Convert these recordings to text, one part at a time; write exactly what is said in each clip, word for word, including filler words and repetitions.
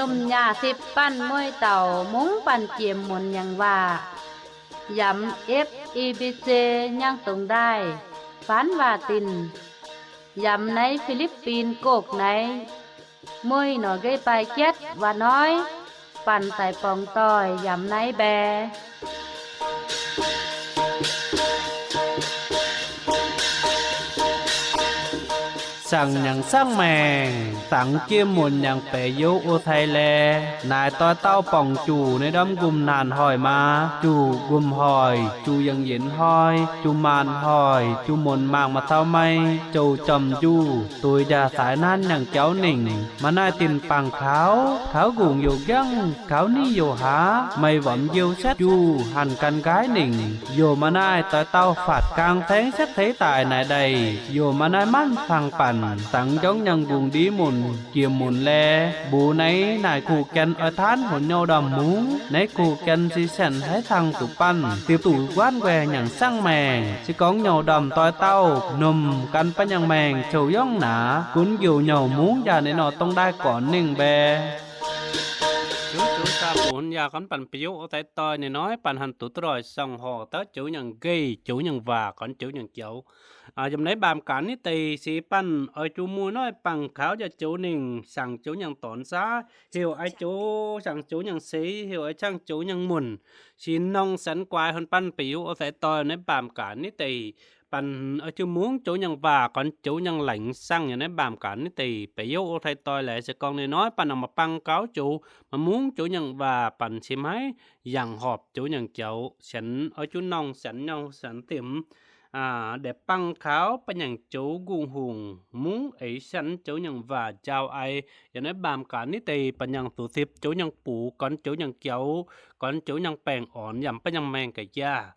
Ña sip pan mui tau mung pan kiêm mun ñang va. Yam F E B C ñang tung đai. Phan va tin. Yam nai Philippin kok nai. Mui nô gay pai kiet va noi. Pan tai pong toi yam nai be. Săng ñang săng meng, săng kiêm mun ñang pe yô ô thai le, nai toi tao pong chu nai đom gum nan hoi ma, chu gum hoi, chu yang yin hoi, chu man hoi, chu mun mang ma thao mai, chu chom ju, tui ja sai nan ñang kiao ning, ma nai tin pang khao, khao gung yô giăng, khao ni yô ha, mai vam yêu set ju, hăn căn gái ning, yô ma nai toi tao phat kang theng set thế tài nai đai, yô ma nai man phang pan, săng jong ñang gung đi mun, kiêm mun le, bu nai nai khu ken ơi than hôn nhau đom mung, nai khu ken si sen hai thăng tu pan, tiếp tục quan que ñang săng meng, si kong nhau đom toi tao, num căn pa ñang meng, châu yong na, kun kiêu nhau mung ja nai nô tông đai kon ning be. Chú, chú ta bun ya kón pan piu ô tai toi nai nói pan hăn tu trôi song ho ta chú ñang gay, chú ñang va, kón chú ñang kiao. À, yam nai bam kan ni tây si pan, ơi chú mui nói păng khao ja chú ning, săng chú ñang ton sa, hiểu ai chú, săng chú ñang si, hiểu ai chăng chú ñang mun. Si nông sẵn quay hơn pan piu ô tai toi nai bam kan ni tây. Pan, ơ, chu mung chu nhang va, kon chu nhang leng sang, nhang ne bam kan ni tây, pe yô ô thai toi le, se kong ni noi, pan nang ma pang kau chu, ma mung chu nhang va, pan si mai, yang hop chu nhang kiau, sen, ơ, chu nong, sen nhau, sen tim, à, để pang khao, pan nhang chu gung hùng, mung ấy sen chu nhang va, jao ai, nhang ne bam kan ni tây, pan nhang tu sip chu nhang pu, kon chu nhang kiau, kon chu nhang peng on, yam pan nhang meng ka ya.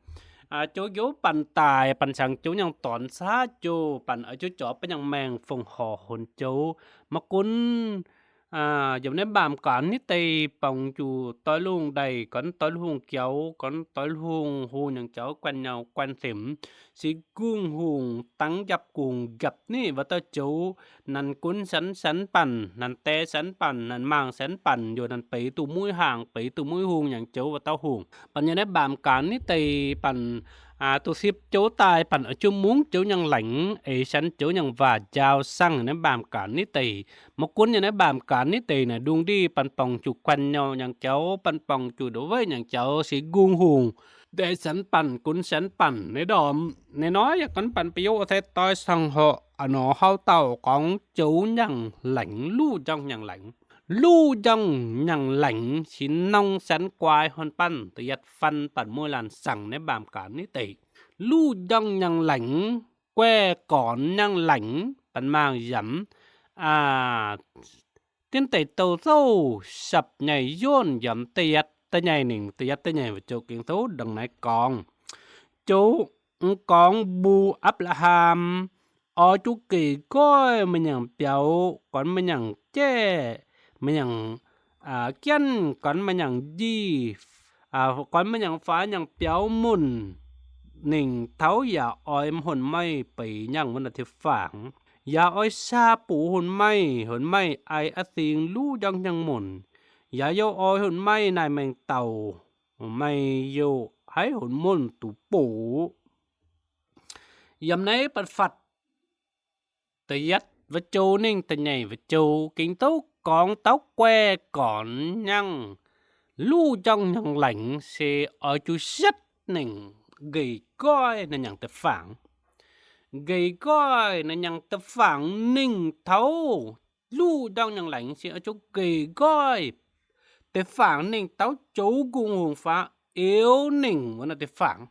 À, chu yô pan tai, pan sang chu nhang ton sa chu, pan ơ chu cho pan nhang meng phung ho hôn chu. Ma kun, à, yam ne bam kan ni tây pong chu toi lung đai, kon toi lung kiau, kon toi lung hu nhang kiau, quan nhau, quan sim. Si gung hùng tăng yap gung gap ni, wa ta chu, nan kun sen sen pan, nan te sen pan, nan mang sen pan, yô nan pe tu mui hang, pe tu mui hung nhang chu wa ta hung. Pan nhang ne bam kan ni tây pan, à, tu sip chu tai pan ơ chu mung chu nhang leng, ê sen chu nhang va jao sang ne bam kan ni tây. Ma kun nhang ne bam kan ni tây na đung đi pan pong chu quan nhau nhang chu, pan pong chu đối với nhang chu si gung hùng. Để sen pan, kun sen pan, ne đom, ne noi, ya kon pan piu ô thai toi sang ho, ano hao tao kong chu nhang leng, lu jong nhang leng. Lu jong nhang leng, si nong sen quay hôn pan, te yat phan pan mui lan sang ne bam kan ni tây. Lu jong nhang leng, que kon nhang leng, pan mang yam, à, tin tây tô tô, sập nhảy yôn yam te yat te nhảy ning, te yat te nhảy wa chu king thu đăng nai kong. Chu kong bu Abraham, ơ chu kì koi ma nhang piau, kon ma nhang che, ma nhang, à, kian, kon ma nhang ji, à, kon ma nhang pha nhang piau mun, ning thao ya oi hôn mai pe nhang wa na thi phang. Ya oi sa pu hôn mai, hôn mai ai a sing lu jong nhang mun. Ya yô oi hôn mai nai meng tau, mai yô hai hôn mun tu pu. Yam nai pat phat. Te yat wa chu ning te nhảy wa chu, king tâu kong tâu que kon nhang. Lu jong nhang leng se ơ chu set ning gầy goi na nhang te phang. Gầy goi na nhang te phang ning thao. Lu jong nhang leng si ơ chu gầy goi. Te phang ning thao chu gung hùng pha, iu ning wa na te phang.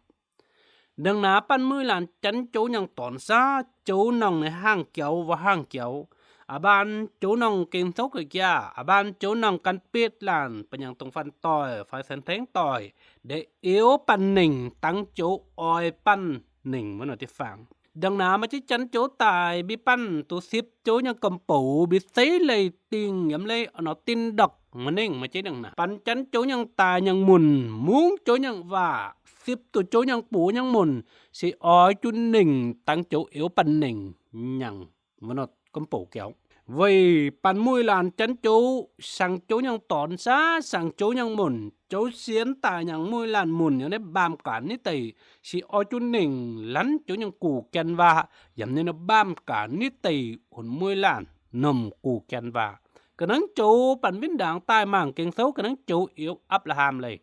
Đăng na pan mui lan chăn chu nhang ton sa, chu nong ne hang kiau wa hang kiau. A ban chu nong king thao ka ya, a ban chu nong kan pit lan, pan nhang tung phan toi, phai sen theng toi. Để iu pan ning, tăng chu oi pan ning wa na te phang. Đăng na ma chi chăn chu tai, bi pan tu sip chu nhang kom pu, bi sei lei ting, yam lei ano tin độc, ma ning ma chi đăng na. Pan chăn chu nhang tai nhang mun, mung chu nhang va, sip tu chu nhang pu nhang mun, si oi chu ning, tăng chu iu pan ning, nhang, wa na kom pu kiau. Vay păn muôi lan chăn chô, săng chô nhang ton sa, săng chô nhang mŭn, chô sĭn tai nhang muôi lan mŭn, yơh nê bam khan ni tây, si ơ chŭn ning, lăn chô nhang ku kiăn va, yăm nê nô bam khan ni tây, hŭn muôi lan, nŭm ku kiăn va. Kơnang chô păn vin đang tai măng keng sâu, kơnang chô iêu Abraham lei.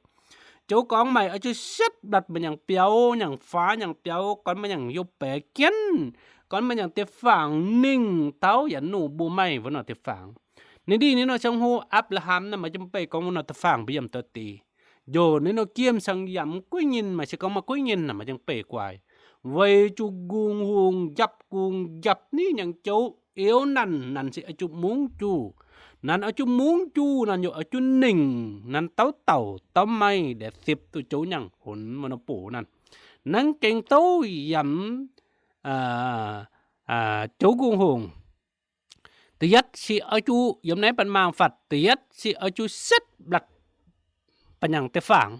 Chô kong mây, ơ chŭ sĭt blat mă nhang piao, nhang pha, nhang piao, kon mă nhang yô pe kiăn, kon mă nhang tê phang ning tâu yăn nô bu mây, vơ nô tê phang. Ni đi, ni nô săng hu Abraham nă mă jăm pe kong vơ nô tê phang bi yăm tơ ti. Yô, ni nô kiêm săng yăm kuy ngin mă si kong mă kuy ngin nă mă jăm pe kuai. Vay chŭ gung hung jăp gung jăp ni nhang chô, iêu năn, năn si ơ chŭ mŭng chŭ. Năn ơ chŭ mŭng chŭ, năn yô ơ chŭ ning, năn tâu tâu, tâu mây, đe sĭp tu chô nhang, hŭn mơnô pô năn. Năng keng tâu yăm, a, a, chô gung hung. Tơ yăt si ơ chŭ, yăm nê păn măng phăt, tơ yăt si ơ chŭ sĭt blat pă nhang tê phang.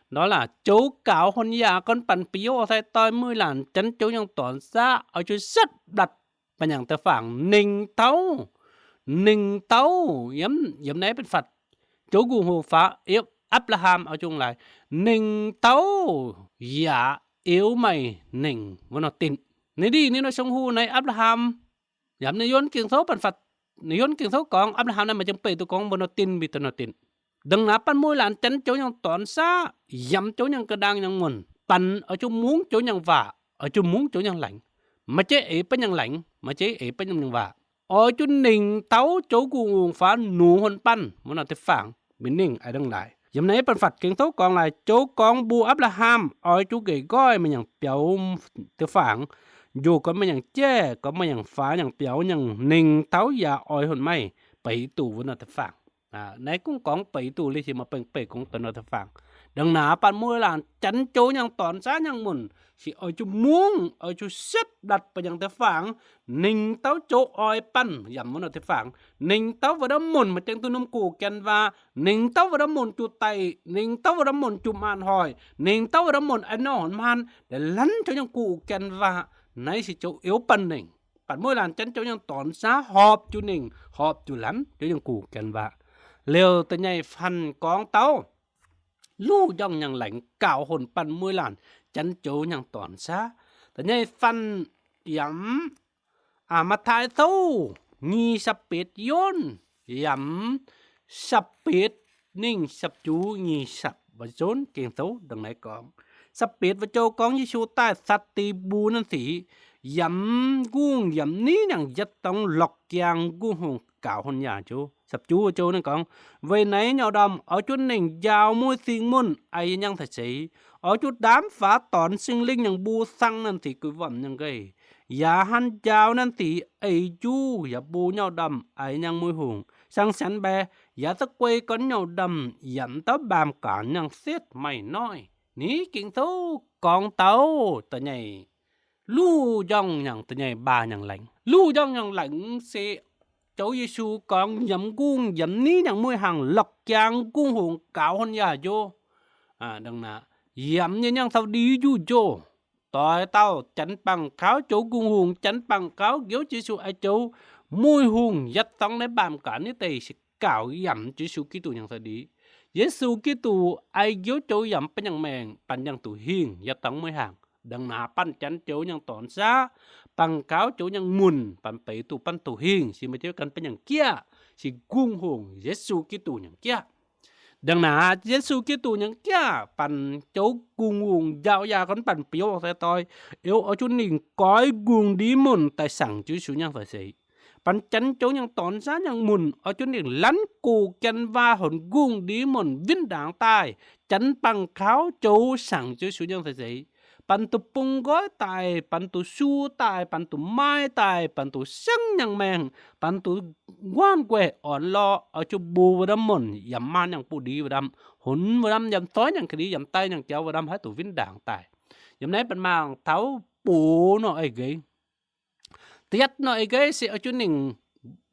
Đó là chô kao hŭn ya kon păn piao sai toi muôi lan chăn chô nhang ton sa, ơ chŭ sĭt blat pă nhang tê phang, ning tâu, ning tâu, yăm, yăm nê păn phăt. Chô gung hung pha, iêu Abraham ơ chŭn lai. Ning tâu, ya, iêu mây, ning, vơ nô tin. Ni đi, ni nô săng hu nây Abraham. Yăm nê yuôn keng sâu păn phăt. Nê yuôn keng sâu kong, Abraham nă mă jăm pe tu kong vơ nô tin bi tơ nô tin. Đơ̆ng nă păn muôi lan chăn chô nhang ton sa, yăm chô nhang kơđang nhang mŭn. Păn ơ chŭ mŭng chô nhang va, ơ chŭ mŭng chô nhang lĕng. Mă chê ê pă nhang lĕng, mă chê ê pă nhang va. Ơ chŭ ning tâu chô gung hung pha nu hŭn păn, mơnô tê phang, bi ning ai đăng lai. Yăm nê păn phăt keng tâu kong lai, chô kong bu Abraham, ơ chŭ gay goi mă nhang piao tê phang, yô kon mă nhang chê, kon mă nhang pha nhang piao nhang ning tâu ya ơi hŭn mây, pei tu vơ nô tê phang. A, nây kung kong pei tu li si mă pêng pêng kung tơ nô tê phang. Đơ̆ng nă păn muôi lan chăn chô nhang ton sa nhang mŭn, si ơi chŭ mŭng, ơi chŭ sĭt blat pă nhang tê phang, ning tâu chô ơi păn, yăm vơ nô tê phang, ning tâu vơ đăm mŭn mă cheng tu nŭm ku kiăn va, ning tâu vơ đăm mŭn chŭ tây, ning tâu vơ đăm mŭn chŭ man hơi, ning tâu vơ đăm mŭn ai nô hŭn man, đe lăn chô nhang ku kiăn va, nây si chô iêu păn ning. Păn muôi lan chăn chô nhang ton sa họp chŭ ning, họp chŭ lăn, chô nhang ku kiăn va. Liêu tơ nhây phăn kong tâu. Lu jŏng nhang lĕng kao hŭn păn muôi lan chăn chô nhang ton sa. Tơ nhây phăn yăm, a, Mathai sâu, nhi săp pit yuôn, yăm săp pit ning săp chŭ nhi săp. Vơ chŭn keng sâu đăng nây kong. Săp pit vơ chô kong Yêsu tai sat ti bu năn si, yăm gung yăm ni nhang jăt tong lŏk kiang gung hung kao hŭn ya chô. Săp chŭ vơ chô năn kong. Vay nây nhŏ đăm, ơ chŭ ning jao muôi sing mŭn, ai nhang sa sei. Ơ chŭ đam pha ton sing ling nhang bu săng năn si kuy văm nhang gay. Ya hăn jao năn si ai chŭ, ya bu nhŏ đăm, ai nhang muôi hung. Săng săn be, ya tơ kuy kon nhŏ đăm, yăm tơ bam khan nhang sĭt mây nôi. Ni keng sâu kong tâu, tơ nhây. Lu jŏng nhang tơ nhây ba nhang lĕng. Lu jŏng nhang lĕng si chô Yêsu kong yăm gung, yăm ni nhang muôi hang lŏk kiang gung hung kao hŭn ya yô. A, đăng nă. Yăm nhê nhang sâu đi yu yô. Toi tâu, chăn păng khao chô gung hung, chăn păng khao ghiêu Yêsu ai chô. Muôi hung, yăt tong nê bam khan ni tây si kao yăm Yêsu Kritô nhang sơ đi. Yêsu Kritô ai ghiêu chô yăm păn nhang meng, păn nhang tu hing, yăt tong muôi hang. Đăng nă păn chăn chô nhang ton sa, păng khao chô nhang mŭn, păn pei tu păn tu hing, si mă chêu kăn păn nhang kia, si gung hung, Yêsu Kritô nhang kia. Đăng nă Yêsu Kritô nhang kia, păn chô gung hung, jao ya kon păn piao sai toi, iêu ơ chŭ ning koi gung đi mŭn, tai săng chư su nhang sa sei. Păn chăn chô nhang ton sa nhang mŭn, ơ chŭ ning lăn ku kiăn va hŭn gung đi mŭn vin đang tai, chăn păng khao chô săng chư su nhang sa sei. Păn tu pŭng goi tai, păn tu su tai, păn tu mai tai, păn tu sâng nhang meng, păn tu guan gue on lo, ơ chŭ bu vơ đăm mŭn, yăm man nhang pu đi vơ đăm, hŭn vơ đăm yăm toi nhang kri, yăm tai nhang kiao vơ đăm hai tu vin đang tai. Yăm nai păn mang thao pu nô ai gei. Tiat nô ai gei si ơ chŭ ning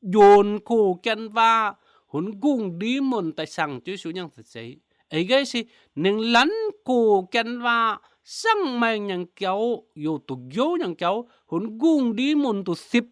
jôn ku kiăn va hŭn gung đi mŭn tai săng chư su nhang sa sei. Ai gei si ning lăn ku kiăn va sâng meng nhang kiao, yo tu gio nhang kiao, hŭn gung đi mŭn tu sip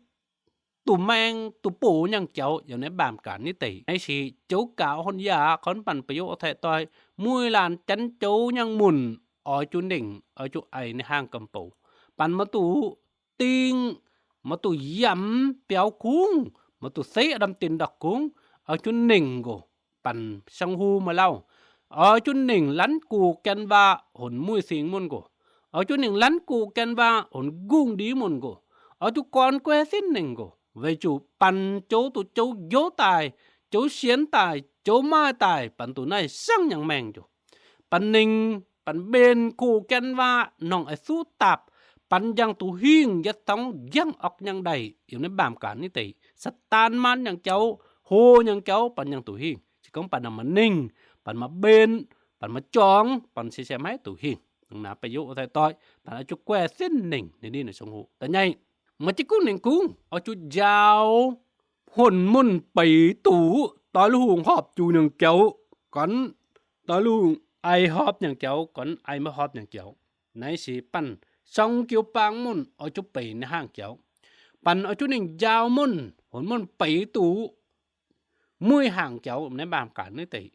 tus meng, tus pô ñang kiaâu, yau nai bam kan ni tei. Nai si châu kau hôn ya, khon păn pyu o thai toi, mui lan chăn châu ñang mun, ơ chu ning, ơ chu ai ni hang kơmpô. Păn ma tus ting, ma tus yăm piao kung, ma tus sei adam tin đak kung, ơ chu ning gô. Păn song hu ma lau. Ơ chu ning lăn ku ken ba hôn mui sing mun gô. Ơ chu ning lăn ku ken ba hôn gung đi mun gô. Ơ chu kon kue sin ning gô. Wei chu păn châu tus châu giô tai, châu sien tai, châu mai tai, păn tus nai sang ñang meng chu. Păn ning, păn bên ku ken ba nong ai su tap, păn jang tus hing, yet tong jang ok ñang đai, yau nai bam kan ni tei. Satan man ñang kiaâu, hô ñang kiaâu, păn jang tus hing. Chi kong păn nang ma ning, păn ma bên, păn ma chong, păn si sem hai tus hing. Nang na pyu o thai toi, păn ơ chu kue sin ning, ni ni na song hu. Ta nhai, ma chi kung ning kung, ơ chu jao, hôn mun pei tu, toi lu hung họp chu ñang kiaâu, kon, toi lu hung ai họp ñang kiaâu, kon ai ma họp ñang kiaâu. Nai si păn, song kiu pang mun, ơ chu pei ni hang kiaâu. Păn ơ chu ning jao mun, hôn mun pei tu, mui hang kiaâu, nai bam kan ni tei.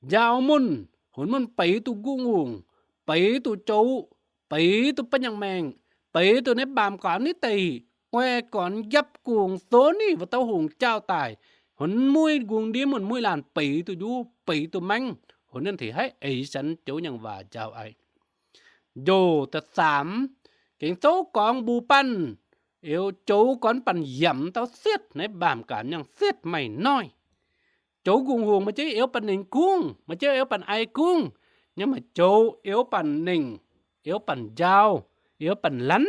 Jao mun, hôn mun pei tu gung gung, pei tu châu, pei tu păn ñang meng, pei tu nai bam kan ni tei, kue kon jap kung sô ni, wa tâu hung chao tai, hôn mui gung đi mun mui lan pei tu ju, pei tu meng, hôn nen thi hai ai san châu ñang wa jao ai. Jô ta sam, keng sô kong bu păn, iêu châu kon păn yăm tâu siet, nai bam kan ñang siet mai noi. Châu gung hung ma chi iêu păn ning kung, ma chi iêu păn ai kung. Nhưng mà châu iêu păn ning, iêu păn jao, iêu păn lăn,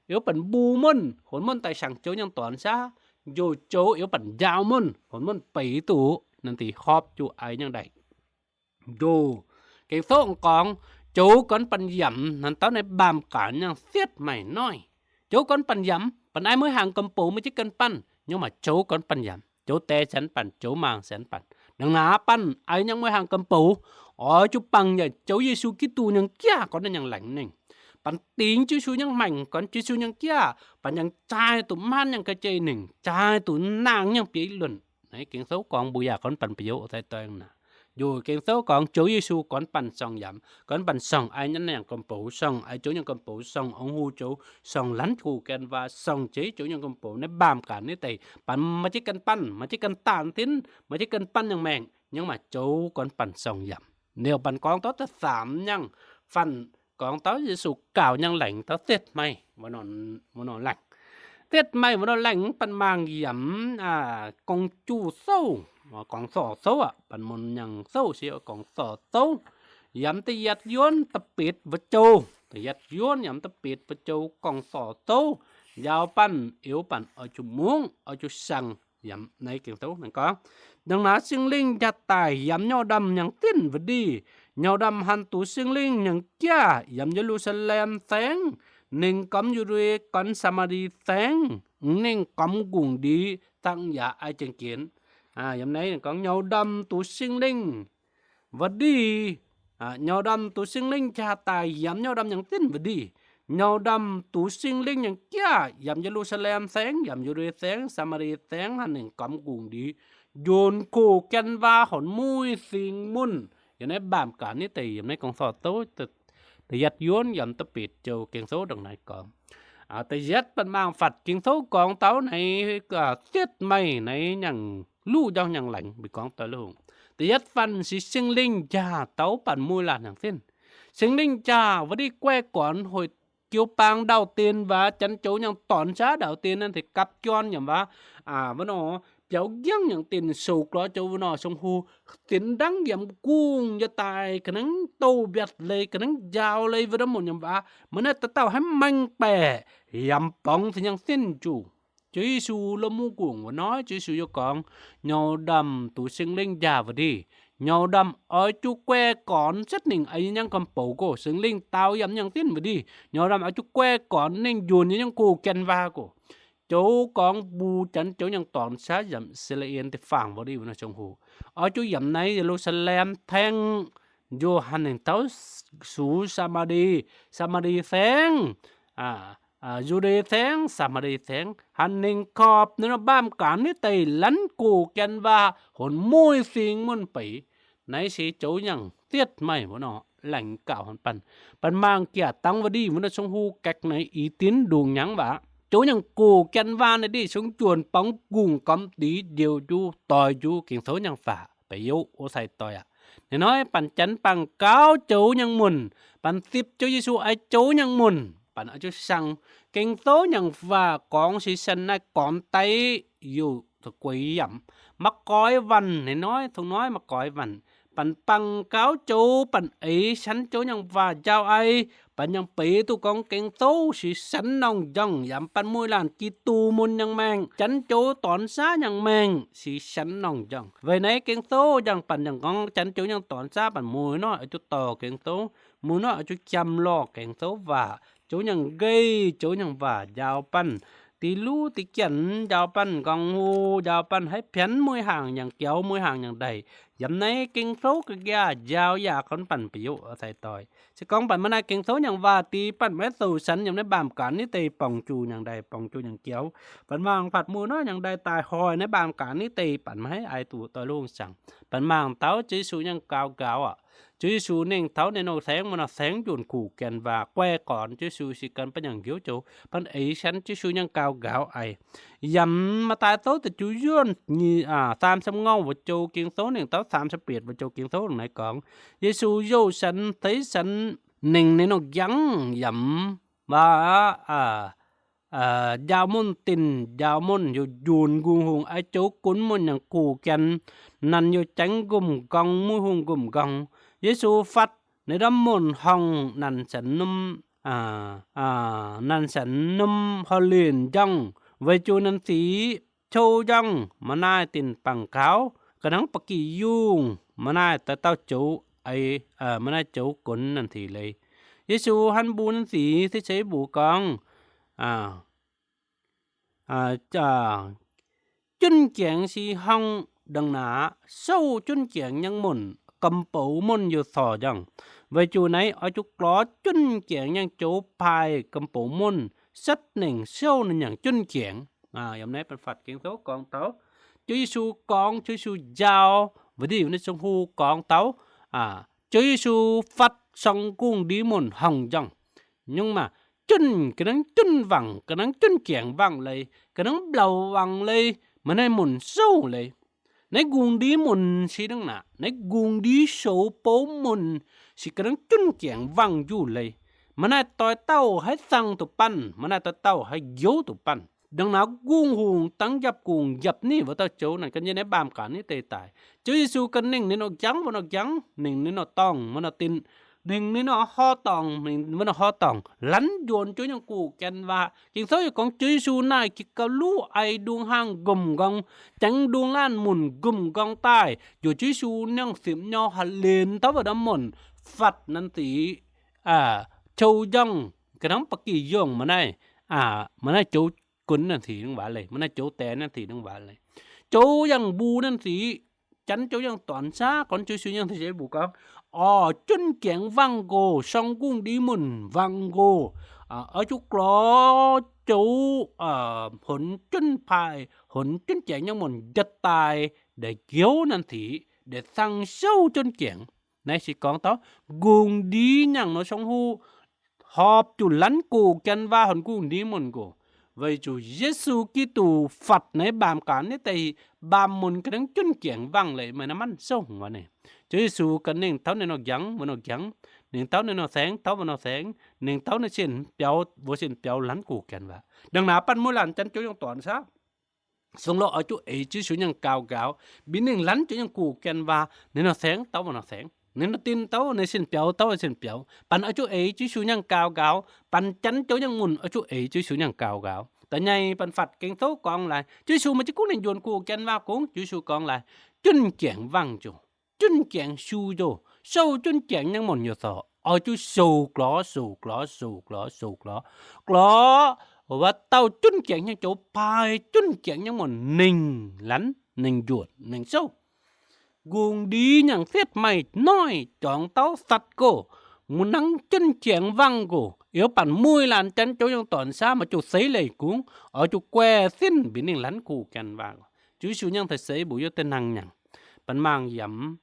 iêu păn bu mun, hôn mun tai sang châu ñang ton sa. Jô châu iêu păn jao mun, hôn mun pei tu, nang thi họp chu ai ñang đai. Jô, keng sô kong, châu kon păn yăm, nang tâu nai bam kan ñang siet mai noi. Châu kon păn yăm, păn ai mui hang kơmpô ma chi kăn păn, nhưng mà châu kon păn yăm. Châu te sen păn, châu mang sen păn. Nang na păn, ai ñang mui hang kơmpô. Ơ chu păng ya, châu Yêsu Kritô ñang kia, kon nai ñang leng ning. Păn ting chu Yêsu ñang meng, kon chu Yêsu ñang kia. Păn ñang chai tu man ñang ka chai ning, chai tu nang ñang pi lun. Nai keng sô kong bu ya kon păn pyu o thai toi na. Jô keng sô kong châu Yêsu kon păn song yăm, kon păn song ai ñang kơmpô, song ai châu ñang kơmpô, song ong hu châu, song lăn ku ken wa, song chi châu ñang kơmpô, nai bam kan ni tei, păn ma chi kăn păn, ma chi kăn tan tin, ma chi kăn păn ñang meng, nhưng mà châu kon păn song yăm. Nêu păn kong tâu ta sam ñang, păn kong tâu Yêsu kau ñang leng tâu siet mai, wa non, wa non leng. Siet mai wa non leng păn mang yăm, a, kong chu sâu, kong so sâu a, păn mun ñang sâu si kong so sâu. Yăm ta yat yuôn ta pit wa châu, ta yat yuôn yăm ta pit wa châu kong so sâu. Jao păn, iêu păn, ơ chu mung, ơ chu sang, yăm nai keng sô nang kong. Nang na sing ling ja tai yăm nhao đam ñang tin wa đi. Nhao đam hăn tu sing ling ñang kia yăm Yêrusalem seng. Ning kơm Juđê kon Samari seng. Ning kơm gung đi tang ya ai cheng kien. A, yăm nai nang kong nhao đam tu sing ling wa đi. A, nhao đam tu sing ling ja tai yăm nhao đam ñang tin wa đi. Nhao đam tu sing ling ñang kia yăm Yêrusalem seng, yăm Juđê seng, Samari seng, hăn ning kơm gung đi. Jôn ku ken wa hôn mui sing mun. Yau nai bam kan ni tei yăm nai kong so tâu ta, ta yat yuôn yăm ta pit châu keng sô dang nai kong. A, ta yat păn mang phật keng sô kong tâu nai, a, siet mai nai ñang lu jao ñang leng bi kong tơ lu. Ta yat păn si sing ling ja tâu păn mui lan ñang sin. Sing ling ja wa đi kue kon hôi kiêu pang đao tin wa chăn châu ñang ton sa đao tin nang thi kăp kion yăm wa. A, wa no, piao giang ñang tin sâu klo châu wa no song hu. Tin đăng yăm kung ya tai, kơnang tâu biat lei, kơnang jao lei wa đam mun yăm wa. Ma nai ta tâu hai meng pe, yăm pong thi ñang sin chu. Chư Yêsu lơ mu kung wa noi, Chư Yêsu yua kong, nhao đam tu sing ling ja wa đi. Nhao đam ơi chu kue kon sét ning ai nhang kơmpô ko, sing ling tao yam nhang tin wa đi. Nhao đam ơi chu kue kon ning jun nhang ku ken wa ko. Châu kong bu chăn châu nhang ton sa yam Israel ti phang wa đi wa na song hu. Ơi chu yam nai Jerusalem theng, Yôhan ning tao su Samari, Samari theng. À, a, Juđê seng, Samari seng, hăn ning khop, nơ nơ ƀam kar ni tây lăn ku kiăn va, hôn môi sing mưn pei, nây si châu nhăng tiết mây mưn nơ, leng kơl hăn păn. Păn mang kiă tăng va đi, mưn nơ sung hu kĕk nây i tin đung nhăng va. Châu nhăng ku kiăn va nây đi, sung chuan păng gung kăm đi, điêu ju, toi ju, kiêng sâu nhăng va. Pei yô, ô sai toi a. Nê nói, păn chăn păng kơl châu nhăng mưn. Păn sĭp châu Yêsu ai châu nhăng mưn. Păn a chu săng. Kiêng sâu nhăng va kông si săn nai kông tay. Yô, tơ quay yăm. Mă koi văn, nê nói, thung nói mă koi văn. Păn păng kơl châu, păn ê săn châu nhăng va jao ai. Păn nhăng pê tu kông kiêng sâu si săn nong jong, yăm păn môi lan ki tu mưn nhăng meng. Chăn châu tuan sa nhăng meng, si săn nong jong. Vei nây kiêng sâu jong păn nhăng kông chăn châu nhăng tuan sa păn môi nơ, a chu to kiêng sâu. Môi nơ, a chu chăm lo kiêng sâu va. Châu nhăng gay, châu nhăng va, jao păn. Ti lu, ti kiăn, jao păn, kông hu, jao păn, hei phiăn môi hàng nhăng kiao, môi hàng nhăng đay. Yăm nây kiêng sâu kơ gia, jao ya khôn păn pei yô, a sai toi. Si kông păn mơ nai kiêng sâu nhăng va ti păn mơ sâu săn nhăng nây ƀam kar ni tây pông chu nhăng đay, pông chu nhăng kiao. Păn mang phạt mưn nơ nhăng đay tai hoi nây ƀam kar ni tây păn mơ hei ai tu toi lung săng. Păn mang tao Yêsu nhăng kơl gao a. Yêsu ning tao nê nô seng mưn nơ seng juôn ku kiăn va que kon Yêsu si kăn păn nhăng ghiu châu. Păn ê săn Yêsu nhăng kơl gao ai. Yăm Mathai sâu tơ chu yuôn ni a, tam sâm ngâu va châu kiêng sâu ning tao tam sâm piet va châu kiêng sâu nai kông. Yêsu yô săn, tây săn, ning nê nô giăng, yăm, va, a, a, jao mưn tin, jao mưn yô juôn gung hung, ai châu kun mưn nhăng ku kiăn, năn yô chăng gum gong, mui hung gum gong. Yêsu phăt, nê đăm mưn hông, năn săn num, a, a, năn săn num hơ lin jong, vei chu năn si, châu jong, mơ nai tin păng kơl, kơnang pă ki yung, mơ nai tơ tao châu, ai, a, mơ nai châu kun năn si lei. Yêsu hăn bu năn si, si sei bu kông, a, a, cha, chun kiêng si hông đăng na, sâu chun kiêng nhăng mưn, kăm pâu mưn yô so jong. Vei chu nây, a chu klô chun kiêng nhăng châu pai kăm pâu mưn, săt ning sâu nơ nhăng chun kiêng. A, yăm nây păn phạt kiêng sâu kông tao. Yêsu kông, Yêsu jao, vă đi, vă đi sung hu kông tao. A, Yêsu phăt song gung đi mưn hông jong. Nhưng mà, chun, kơnang chun văng, kơnang chun kiêng văng lei, kơnang blau văng lei, mơ nai mưn sâu lei. Nai gung đi mưn si đăng na, nai gung đi sâu pâu mưn si kơnang chun kiêng văng ju lei. Mơ nai toi tao hei săng tu păn, mơ nai toi tao hei ghiu tu păn. Đăng na gung hung tăng jăp gung jăp ni vă tao châu năn kăn ye nai ƀam kar ni tây tai. Châu Yêsu kăn ning nê nô giăng, mưn nơ giăng, ning nê nô tong, mưn nơ tin, ning nê nô ho tong, ning mưn nơ ho tong. Lăn juôn châu nhăng ku kiăn va. Kiêng sâu yô kông châu Yêsu nai ki kơ lu ai đung hang gum gong, chăng đung lan mưn gum gong tai. Yô châu Yêsu nhăng sĭm nhô hơ lin tao vă đăm mưn. Phăt năn si, a, châu jong, kơnang pă ki yung mơ nai. A, mơ nai châu kun năn si đăng va lei, mơ nai châu te năn si đăng va lei. Châu yăng bu năn si, chăn châu yăng tuan sa, kon châu Yêsu yăng si bu kông. Ơ, chun kiêng văng gô, song gung đi mưn văng gô. A, a chu klô châu, a, hôn chun pai, hôn chun kiêng nhăng mưn jăt tai, để ghiu năn si, để săng sâu chun kiêng. Nai si kông tao, gung đi nhăng nô song hu, họp chu lăn ku kiăn va hôn gung đi mưn gô. Vei chu Yêsu Kristô phăt nai ƀam kar ni tây ƀam mưn kơnang chun kiêng văng lei mơ nai măn sông vă nê. Châu Yêsu kăn ning tao nê nô giăng, vă nô giăng, ning tao nê nô seng, tao vă nô seng, ning tao nê sĭn piao, vă sĭn piao lăn ku kiăn va. Đăng na păn mui lan chăn châu yăng tuan sa. Sung lo a chu ê châu Yêsu nhăng kơl gao. Bi ning lăn châu nhăng ku kiăn va. Nê nô seng, tao vă nô seng. Nê nô tin tao, nê sĭn piao, tao sĭn piao. Păn a chu ê châu Yêsu nhăng kơl gao. Păn chăn châu nhăng mưn a chu ê châu Yêsu nhăng kơl gao. Ta nhai păn phăt kiêng sâu kông lai. Châu Yêsu mơ chi kung ning juôn ku kiăn va kung. Châu Yêsu kông lai. Chun kiêng văng chu. Chun kiêng su yô, sâu chun kiêng nhăng mưn yô so. Ơ chu sâu klô, sâu klô, sâu klô, sâu klô. Klô, vă tao chun kiêng nhăng châu pai, chun kiêng nhăng mưn ning lăn, ning juôn, ning sâu. Gung đi nhăng siết mây noi, chong tao săt gô. Mŭn nang chŭn chieng văng ko, yau păn mui lan chăn châu yang tuan sa ma chu seilaih kung, ơ chu kue sin bi ning lăn khu kian va. Yêsu Yang Thầy Seibu yau tin nang nhang. Păn mang yăm,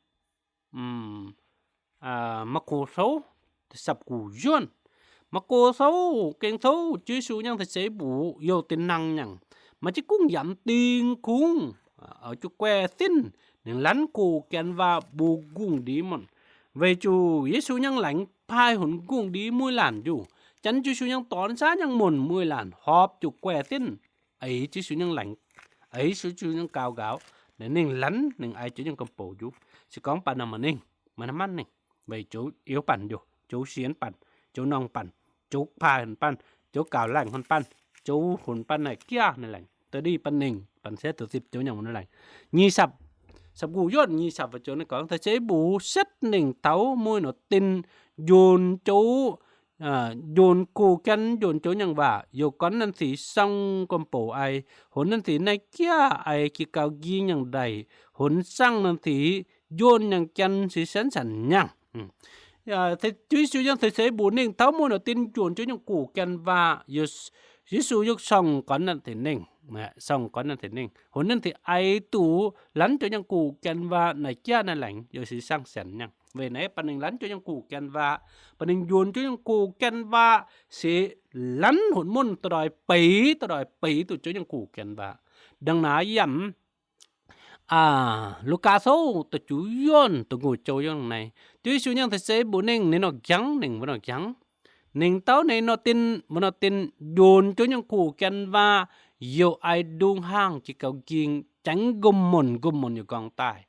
ưm, a, Markô sâu, săp gŭ yuan. Markô sâu, keng sâu, Yêsu Yang Thầy Seibu yau tin nang nhang. Ma chi kung yăm ting kung, ơ chu kue sin, ning lăn khu kian va bu gung đi mŭn. Vei chu Yêsu Yang lĕng phai hŭn gung đi mui lan yu. Chăn Yêsu Yang tuan sa Yang mŭn mui lan, họp chu kue sin. Ơi Yêsu Yang lĕng, ơi Yêsu Yang kao gao. Nê ning lăn, ning ai chu Yang kơmpô yu. Sư kong păn nang ma ning, ma nang ma ning. Vei chu yau păn yu, chu sien păn, chu nong păn, chu phai hŭn păn, chu kao lĕng hŭn păn, chu hŭn păn nai kia nê lĕng. Tơ đi păn ning, păn sĕt tơ sip chu Yang mŭn nê lĕng. Nhi săp, săp gŭ yuan nhi săp vei chu nê kong, Thầy Seibu sĕt ning thâu mui nô tin yun chu, a, yun khu kian yun chu Yang va, yau kon năn si song kơmpô ai, hŭn năn si nai kia ai ki kao ging Yang đài, hŭn sang năn si yun Yang kian si săn săn nhang. Ưm. Ya, Thầy, Yêsu Yang Thầy Seibu ning thâu mui nô tin yun chu Yang khu kian va, yau, Yêsu yau song kon năn si ning, nê, song kon năn si ning. Hŭn năn si ai tu lăn chu Yang khu kian va nai kia nai lĕng, yau si sang săn nhang. Vei nê păn ning lăn chu Yang khu kian va, păn ning yun chu Yang khu kian va, si lăn hŭn mŭn tơdơi pei, tơdơi pei tu chu Yang khu kian va. Đăng na yăm, a, Luka sâu, tơ chu yuan, tơ gŭ chu yuan nai. Yêsu Yang Thầy Seibu ning, nê nô kiăng, ning mŭn nô kiăng. Ning thâu nê nô tin, mŭn nô tin, yun chu Yang khu kian va, yau ai đung hang, ki kao ging, chăng gŭm mŭn, gŭm mŭn yau gong tai.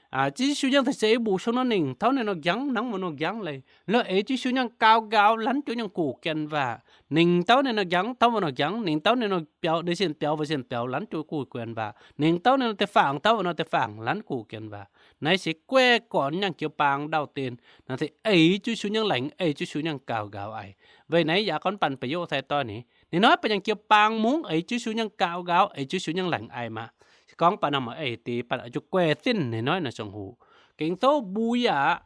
A, Yêsu Yang Thầy Seibu sông nô ning, thâu nê nô kiăng, nang mŭn nô kiăng lei. Lơ ơi Yêsu Yang kao gao, lăn chu Yang khu kian va. Ning thâu nê nô kiăng, thâu mŭn nô kiăng, ning thâu nê nô piao, đe sien piao, vei sien piao, lăn chu khu kian va. Ning thâu nê nô tê phang, thâu nô tê phang, lăn khu kian va. Nai si kue kon Yang kiêu pang đao tin. Năn si ơi Yêsu Yang lĕng, ơi Yêsu Yang kao gao ai. Vei nai ya kon păn pơ yô sai toi ni. Nê nô pơ Yang kiêu pang mŭng, ơi Yêsu Yang kao gao, ơi Yêsu Yang lĕng ai ma. Sư kong păn nang ma ơi ti păn ơ chu kue sin nê nô năn sông hŭ. Keng sâu bu ya,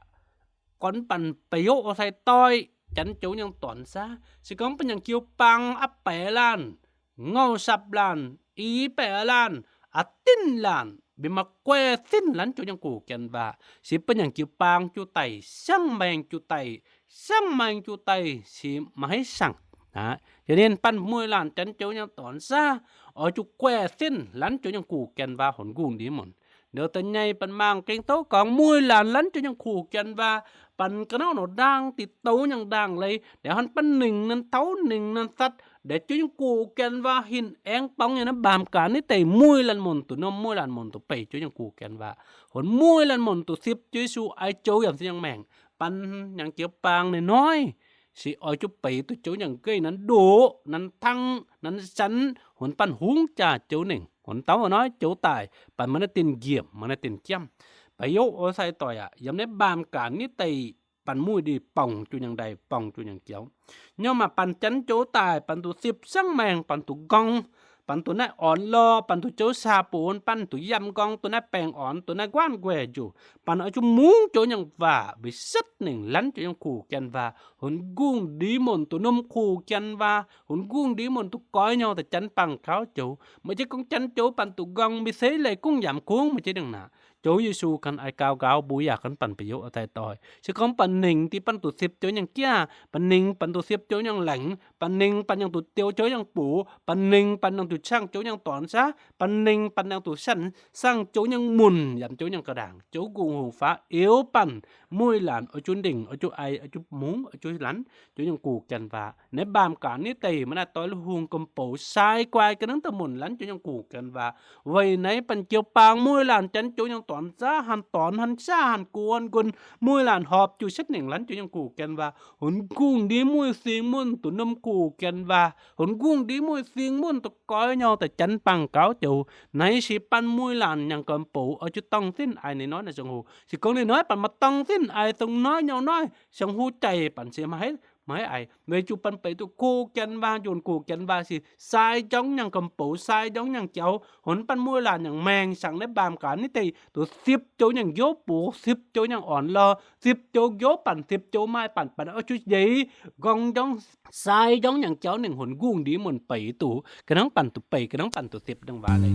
kon păn pơ yô sai toi, chăn chu Yang tuan sa. Sư kong păn Yang kiêu pang ăp pe lan, ngâu săp lan, i pe lan, a tin lan, bi ma kue sin lăn chu Yang khu kian va. Si păn Yang kiêu pang chu tai, sang meng chu tai, sang meng chu tai, si ma hai sang. Nê, cho nên păn mui lan chăn chu Yang tuan sa, ơ chu kue sin lăn chu Yang khu kian va hŭn gung đi mŭn. Đơ tơ nhai păn mang keng thâu kong mui lan lăn chu Yang khu kian va, păn kơnơ̆ng nô đang ti tâu Yang đang lei, đe hăn păn ning năn thâu ning năn săt, đe chu Yang khu kian va hin eng pong Yang năn bam ka ni tei mui lan mŭn tu nơm mui lan mŭn tu pei chu Yang khu kian va. Hŭn mui lan mŭn tu sip chu Yêsu ai chu yăm si Yang meng. Păn Yang kiêu pang nê nô. Si ơ chu pei tu chu Yang kei năn đô, năn thăng, năn săn, hŭn păn hŭng cha chu ning. Hŭn thâu nô chu tai, păn mŭn nô tin giêm, mŭn nô tin kiăm. Pơ yô ơ sai toi a, yăm nê bam ka ni tei păn mui đi pong chu Yang đài, pong chu Yang kiêu. Nho ma păn chăn chu tai, păn tu sip sang meng, păn tu gong, păn tu nai on lo, păn tu chu sa pun, păn tu yăm gong, tu nai peng on, tu nai guan gue ju. Păn ơ chu mŭng chu Yang va, bi sĕt ning lăn chu Yang khu kian va. Hŭn gung đi mŭn tu nơm khu kian va. Hŭn gung đi mŭn tu koi nhâu ta chăn pang kao chu. Ma chi kong chăn chu păn tu gong bi seilaih kung yăm kung ma chi đăng na. Chu Yêsu khan ai kao gao bu ya khan păn pơ yô ơ sai toi. Sư kong păn ning ti păn tu sip chu Yang kia, păn ning păn tu sip chu Yang lĕng, păn ning păn Yang tu tiêu chu Yang pu, păn ning păn Yang tu sang chu Yang tuan sa, păn ning păn Yang tu săn, sang chu Yang mŭn, yăm chu Yang kơdang. Chu gung hŭng pha, iêu păn, mui lan, ơ chu đing, ơ chu ai, ơ chu mŭng, ơ chu lăn, chu Yang khu kian va. Nê bam ka ni tei, mŭn nô toi lu hŭng kơmpô, sai kuai kơnơ̆ng tơ mŭn lăn chu Yang khu kian va. Vei nai păn kiêu pang mui lan chăn chu Yang tuan sa, hăn tuan, hăn sa, hăn kuôn, kuôn, mui lan họp chu sĕt ning lăn chu Yang khu kian va. Hŭn gung đi mui sing mŭn tu nơm khu kian va. Hŭn gung đi mui sing mŭn tu koi nhâu ta chăn pang kao chu. Nai si păn mui lan Yang kơmpô, ơ chu tong sin ai nê nô năn sông hŭ. Si kong nê nô păn ma tong sin ai sông nô nhâu nô. Sông hŭ chai păn si ma hai. Mei ai, vei chu pan pei tu ko kyan va, jun ko kyan va si, sai jong yang kampau, sai jong yang kyau, hon pan mui la yang meng sang ne bam ka ni tei, tu sip chu yang yo pu, sip chu yang on lo, sip chu yo pan, sip chu mai pan, pan o chu jei, gong jong, sai jong yang kyau neng hon gung di mon pei tu, kenang pan tu pei, kenang pan tu sip dang va lei.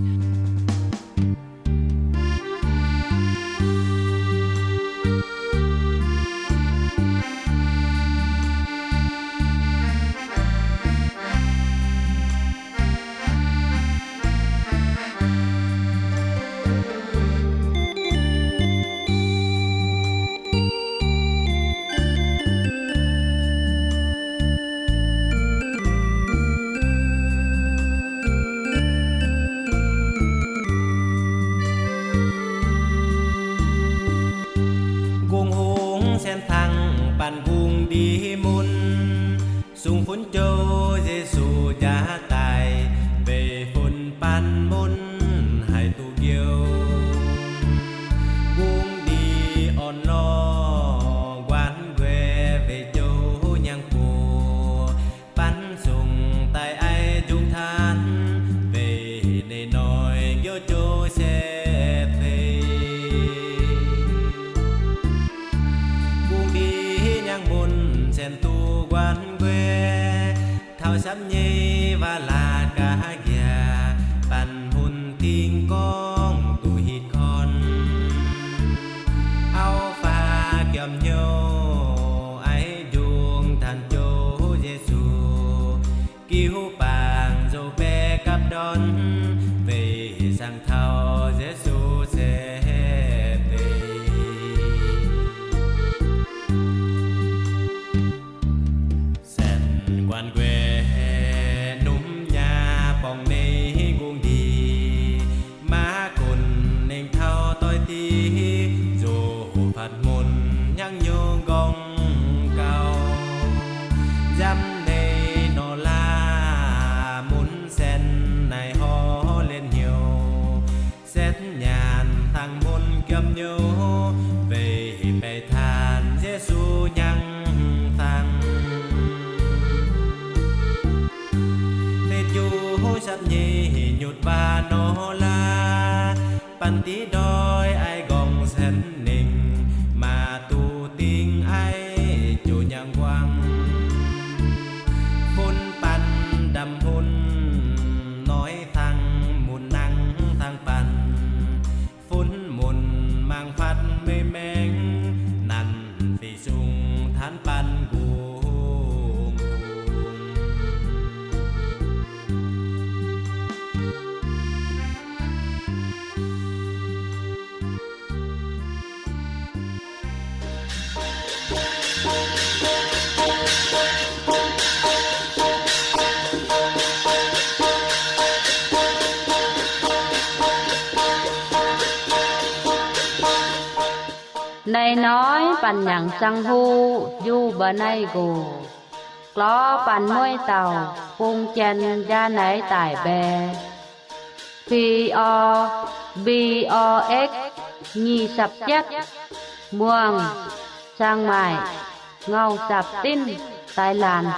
Gung hung sen thang pan gung di mun. Sung phun châu Giê-su ja tai, vei phun pan mun hai tu kiêu. Gung di on lo, guan gue vei châu nhang pô. Pan sung tai ai jung than, vei nei noi kiêu châu se thei. Gung di nhang mun sen tu guan gue. Thao sap nhei va la ka ha gia, pan hun ting kong tu hit khon. Ao pha kiom nhô, ai jung than châu Giê-su. Kiu pang dô pe kap don, vei sang thao Giê-su se pe. Sen guan gue num nya pong nei gung di, ma kun neng thao toi ti, dô phat mun nhang nhô gong kau. Jam nei no la mun sen nai ho len hiu. Set nhan thang mun kiom nhu, vei hi pei than Giê-su nhang thang. Thet yu hu sap nhi hi nhut va no la, pan ti doi ai gong sen ning, ma tu ting ai chu nhang guang. Phun pan dam hun, noi thang mun nang thang pan. Phun mun mang phat mei meng, nan phi sung than pan gung. Nai noi pan nhang sang hu, yu ba nai gu. Klo pan mui tau, pung chen ja nai tai be. P O, B O X, nyi sap jet, Muang, Chiang Mai, ngau sap tin, Thailand.